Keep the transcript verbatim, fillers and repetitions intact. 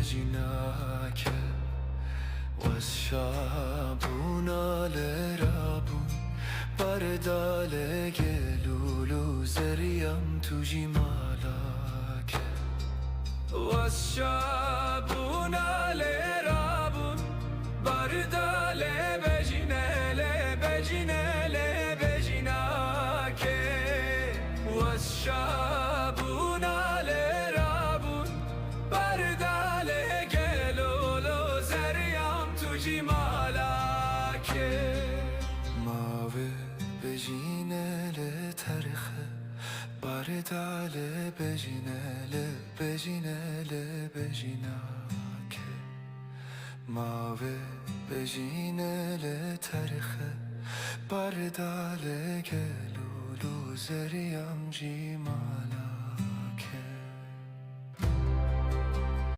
Cînake wes şabûna lê rabûn, barda lê gelûl û zeriyam tu jî malake. Wes şabûna lê rabûn, barda lê bejîne lê bejîne lê bejînake. Wes şabûna lê rabûn, barda lê gelûl û zeriyam tu jî malake. Ma vê bejîne lê terxe, barda lê bejîne lê bejîne lê bejînake. Ma vê bejîne lê terxe, barda lê gelûl û zeriyam jî malake.